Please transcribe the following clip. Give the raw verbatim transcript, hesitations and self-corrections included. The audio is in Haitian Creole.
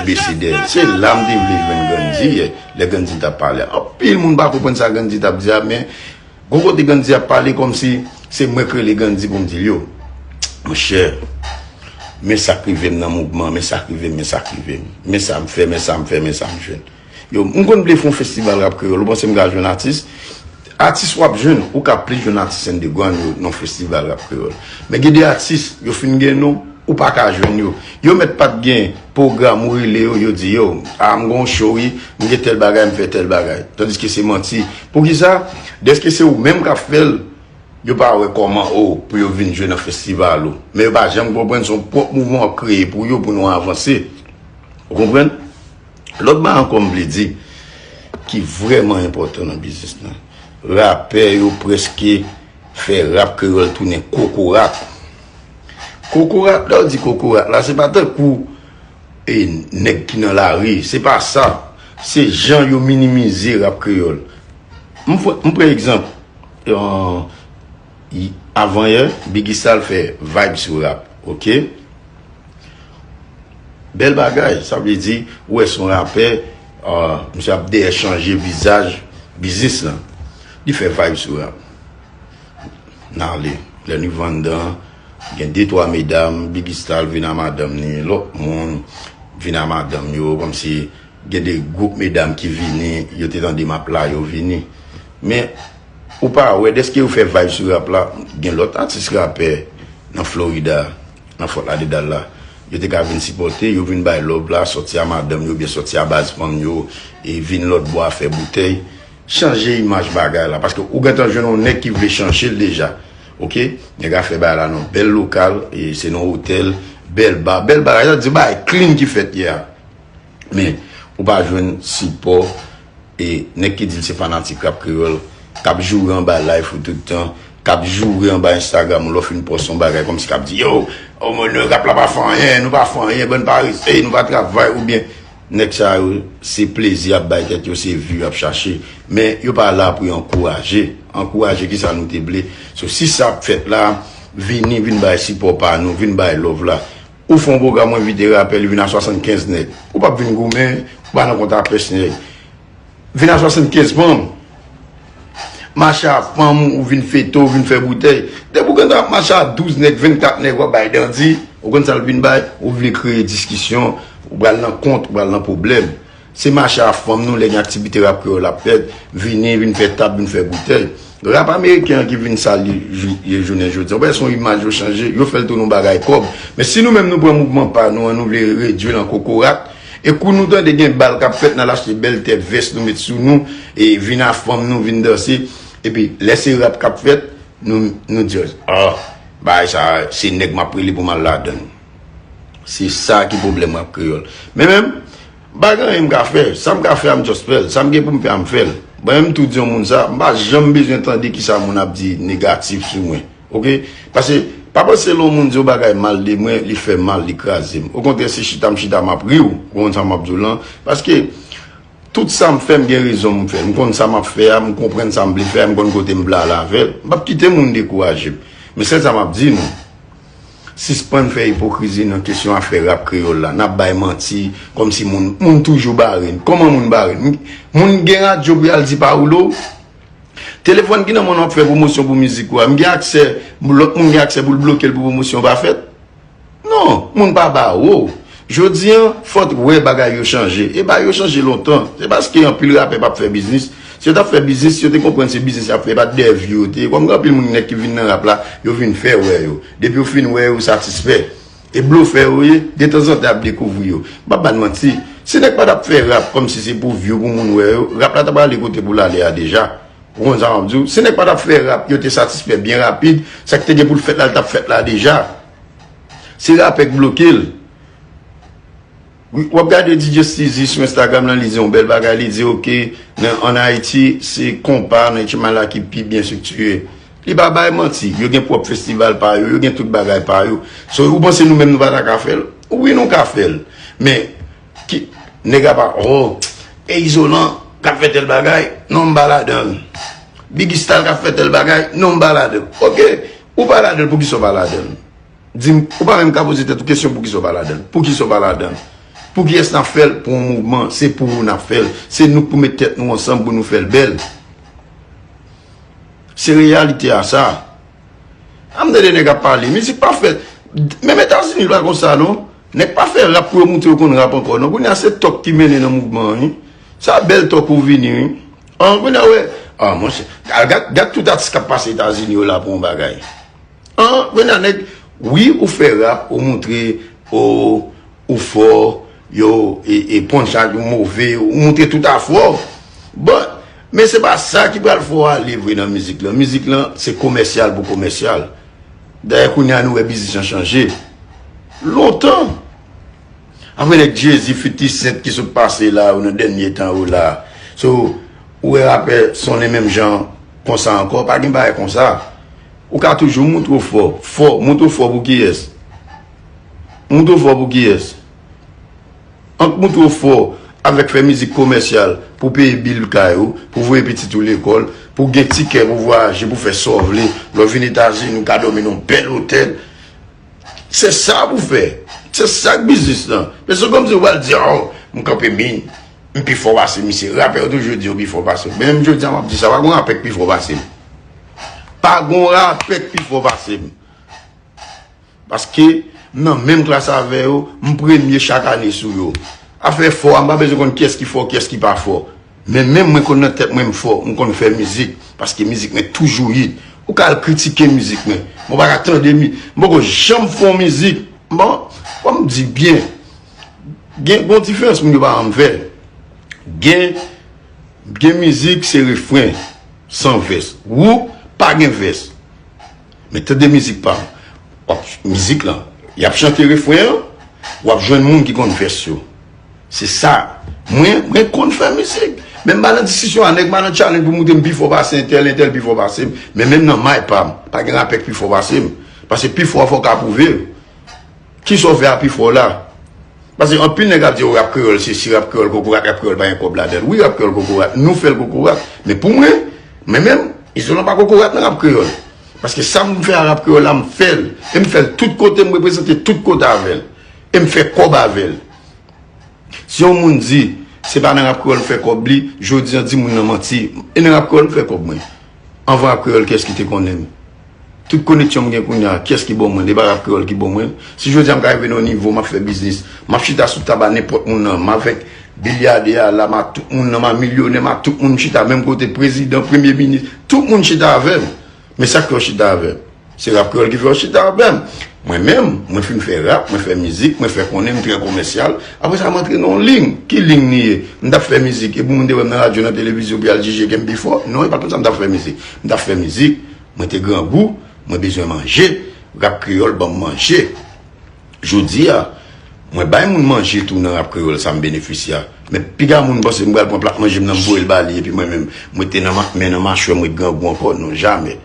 bese dèyè l. Se la m te vle jwenn Gandhi yè, lè Gandhi t ap pale. Anpil moun pa konprann sa Gandhi t ap di a, men gon kote Gandhi ap pale kòmsi se mwen k rele Gandhi pou m di l yo. Monchè, men sa k rive m nan mouvman, men sa k rive m, men sa k rive m. Men sa m fè, men sa m fè, men sa m jwenn. Yo, m konn vle fè yon festival rap kreyòl. Ou panse m ka jwenn atis? Atis w ap jwenn, ou ka plis jwenn atis underground yo nan festival rap kreyòl. Men gen de atis, yo fin gen non, ou pa ka jwenn yo. Yo mèt pa t gen pwogram ou rele yo, yo di yo, a m gen yon show wi, m gen tèl bagay, m fè tèl bagay. Tandiske se manti. Poukisa? Dèske se ou menm k ap fè l, yo pa wè kòman o pou yo vin jwe nan festival ou. Men yo pa janm konprann se yon pwòp mouvman w ap kreye pou yo pou nou avanse. Ou konprann? Lòt bagay ankò m vle di ki vrèman enpòtan nan biznis lan. Rapè yo prèske fè rap kreyòl tounen kokorat. Kokorat, lè w di kokorat la, se pa tankou e nèg ki nan lari, se pa sa. Se jan yo minimize rap kreyòl. M pran egzanp, avan yè, Biggy Stalls fè vibe sou rap, oke? Bèl bagay, sa vle di, ou wè se yon rapè, misye ap dèyè chanje vizaj biznis lan. Li fè vibe sou rap. N ale, lè nou vann dan, gen de twa medam, Biggy Stalls vin a madanm ni, lòt moun vin a madanm yo, kòmsi gen de gwoup medam ki vini, yo te tande m ap la, yo vini. Men, ou pa wè, dèske yo fè vibe sou rap la, gen lòt atis rapè nan Florida, nan Fort Lauderdale la. Yo te ka vin sipòte, yo vin bay love la, sòti a madanm yo, oubyen sòti a baz fanm yo, e vin lòt bò a fè boutèy. Chanje imaj bagay la, paske ou gentan jwenn yon nèg ki vle chanje l deja. Oke? Nèg a fè bagay la nan bèl lokal, e se nan otèl, bèl ba, bèl bagay, sa di bagay clean ki fèt yè a. Men, ou pa jwenn sipò, e nèg ki di l se fanatik rap kreyòl, k ap joure anba live ou tout tan, k ap joure anba Instagram ou lè w fin pòs yon bagay, kòmsi k ap di, yo, o mwen, rap la pa fè anyen, nou pa fè anyen, bann parese, nou pa travay, oubyen nèg sa yo, se plezi y ap bay tèt yo, se vi y ap chache. Men yo pa la pou yo ankouraje. Ankouraje kisa nou te vle. So, si sa ap fèt la, vini, vin bay sipò pa nou, vin bay love la. Ou fè yon pwogram, ou envite rapè, li vin a swasannkenz nèg. Ou p ap vin goumen, ou pa nan kont a pès nèg. Vin a swasannkenz fanm. Mache a fanm ou, ou vin fete, ou vin fè boutèy. Depi w gentan ap mache a douz nèg, vennkat nèg, w ap bay dandi, ou konn sa l vin bay, ou vle kreye diskisyon, ou pral nan kont, ou pral nan pwoblèm. Se mache a fanm nou, lè gen aktivite rap kreyòl ap fèt, vini, vin fè tab, vin fè boutèy. Rap ameriken an ki vin sal li jou- ye jounen jodi a. Ou wè se yon imaj yo chanje, yo fè l tounen yon bagay kòb. Men si nou menm nou pran mouvman pa nou an, nou vle redui l an kokorat, e kou nou tande gen bal k ap fèt, n al achte bèl tèt vès nou met sou nou, e vin a fanm nou, vin danse, epi lè se rap k ap fèt, nou, nou di, ah, bagay sa, se nèg m ap rele pou m al ladan l. Se sa ki pwoblèm rap kreyòl. Men menm, m pa gen anyen m ka fè. Sa m ka fè a, m just fè l. Sa m gen pou m fè a, m fè l. Mwen menm, m tou di yon moun sa, m pa janm bezwen tande kisa moun ap di negatif sou mwen. Oke? Paske, pa panse lè yon moun di yon bagay mal de mwen, li fè m mal, li kraze m. Okontrè, se chita m chita, m ap ri w. Ou konprann sa m ap di w lan? Paske, tout sa m fè, m gen rezon m fè l. M konn sa m ap fè a, m konprann sa m vle fè a, m konn kote m vle ale avè l. M p ap kite moun dekouraje m. Men sèl sa m ap di nou, sispann fè ipokrizi nan kesyon afè rap kreyòl la. N ap bay manti, kòmsi moun, moun toujou bare n. Kòman moun bare n? Moun gen radyo pou y al di Paolo? Telefòn ki nan men w ap fè pwomosyon pou mizik ou a. M gen aksè, lòt moun gen aksè pou l bloke l pou pwomosyon pa fèt? Non, moun pa ba ou. Jodi an, fò w wè bagay yo chanje. E bagay yo chanje lontan. Se paske anpil rapè p ap fè biznis. Si yo t ap fè biznis, si yo te konprann se biznis y ap fè, e pa t dèyè vi yo te ye. Kòm gen anpil moun nèt ki vin nan rap la, yo vin fè wè yo. Depi yo fin wè yo, yo satisfè. E blofè yo ye, detanzantan y ap dekouvri yo. M p ap ba n manti. Si nèg pa t ap fè rap kòmsi se pou vi yo, pou moun wè yo, rap la ta prale kote pou l ale a deja. Ou konn sa m ap di w? Si nèg pa t ap fè rap, yo te satisfè byen rapid, sa ki te gen pou l fèt la, l t ap fèt la deja. Se rapè k bloke l. Wi, w ap gade D J Steezy sou Instagram lan, li di yon bèl bagay, li di, oke, nan, ann Ayiti, se konpa nan H M I la ki pi byen estriktire. Li pa bay manti, yo gen pwòp festival pa yo, yo gen tout bagay pa yo. So, ou panse nou menm nou pa ta ka fè l? Wi, nou ka fè l. Men, ki, nèg ap, oh, e Izolan k ap fè tèl bagay, non, m pa ladan l. Biggy Stalls k ap fè tèl bagay, non, m pa ladan l. Oke, ou pa ladan l, poukisa w pa ladan l? Di m, ou pa menm ka poze tèt ou kesyon poukisa w pa ladan l. Poukisa w pa ladan l? Pou kiyès n ap fè l? Pou yon mouvman. Se pou ou n ap fè l. Se nou k pou met tèt nou ansanm pou nou fè l bèl. Se reyalite a sa. A m tande nèg ap pale. Mizik pa fèt. Menm Etazini pa konsa non. Nèg pa fè rap pou yo montre yo konn rap ankò non. Kounye a se tòk ki mennen nan mouvman an wi. Sa bèl tòk ou vini wi. An kounye a wè. Ah monchè. Gad, gad tout atis k ap pase Etazini yo la pou yon bagay. An, kounye a nèg, wi, ou fè rap, ou montre, ou, ou fò, yo, e, e punchline ou move, ou montre tout afè w. Bon, men se pa sa ki pral fè w ale vre nan mizik lan. Mizik lan, se komèsyal pou komèsyal. Dayè, kounye a, nou wè biznis lan chanje. Lontan, Apre nèg Jay-Z, fifty Cent ki sot pase la yo nan dènye tan yo la. So, ou wè rapè sonnen menm jan konsa ankò, pa gen bagay konsa. Ou ka toujou montre w fò, fò, montre w fò pou kiyès? Montre w fò pou kiyès? Ant montre w fò avèk fè mizik komèsyal pou peye bil kay ou, pou voye pitit ou lekòl, pou gen tikè pou vwayaje, pou fè sa w vle, lè w vin Etazini ou ka dòmi nan bèl otèl. Se sa pou fè. Se sa k biznis lan. Men se kòmsi ou pral di, oh, m kanpe min, m pi fò pase misye. Rapè yo toujou di yo pi fò pase m. Men menm jodi a m ap di sa, pa gon rapè k pi fò pase m. Pa gon rapè k pi fò pase m. Paske m nan menm klas avè yo, m premye chak ane sou yo. Afè fò a, m pa bezwen konn kiyès ki fò, kiyès ki pa fò. Men menm mwen konn nan tèt mwen m fò, m konn fè mizik, paske mizik mwen toujou hit. Ou ka al kritike mizik mwen, men ou pa ka tande mi, m poko janm fè yon mizik. Bon, fò m di byen, gen gon diferans moun yo pa janm fè. Gen, gen mizik se refren, san vès. Ou pa gen vès. Men tande mizik pa m. W ap mizik lan, y ap chante refren an, w ap jwenn moun ki konn vès yo. Se sa. Mwen, mwen konn fè mizik. Men m pa nan diskisyon a nèg, m pa nan challenge pou montre m pi fò pase entèl, entèl pi fò pase m. Men menm nan may pa m, pa gen rapè k pi fò pase m. Paske pi fò a fò w ka pwouve l. Kisa w fè a pi fò la? Paske anpil nèg ap di, oh, rap kreyòl sesi, rap kreyòl kokorat, rap kreyòl pa gen kòb ladan l. Wi, rap kreyòl kokorat, nou fè l kokorat. Men pou mwen, mwen menm, Izolan pa kokorat nan rap kreyòl. Paske sa m fè a rap kreyòl la, m fè l. E m fè l tout kote, m reprezante tout kote avè l. E m fè kòb avè l. Si yon moun di, se pa nan rap kreyòl m fè kòb li, jodi a di moun nan manti. E nan rap kreyòl m fè kòb mwen. Anvan rap kreyòl, kiyès ki te konnen m? Tout koneksyon m gen kounye a, kiyès ki bon mwen? E pa rap kreyòl ki bon mwen? Si jodi a m ka rive nan yon nivo, m ap fè biznis, m ap chita sou tab a nenpòt moun nan, m avèk bilyadè a la, m a tout moun nan, m a milyonè, m a tout moun, m chita menm kote, prezidan, premye minis, tout moun chita avè m. Men sa k fè yo chita avè m? Se rap kreyòl ki fè yo chita avè m. Mwen menm, mwen fin fè rap, mwen fè mizik, mwen fè konnen m trè komèsyal. Apre sa, m antre nan yon liy. Ki liy li ye? M t ap fè mizik, epi moun te wè m nan radyo, nan televizyon, pou y al jije ke m pi fò? Non, e pa t konn sa m t ap fè mizik. M t ap fè mizik, mwen te grangou, mwen bezwen manje, rap kreyòl ban m manje. Jodi a, mwen bay moun manje tou nan rap kreyòl sa m benefisye a. Men piga moun panse m pral pran plat manje m nan m voye l ba li, epi mwen menm, mwen te nan ma-, men nan machwè, mwen grangou ankò, non, jamè.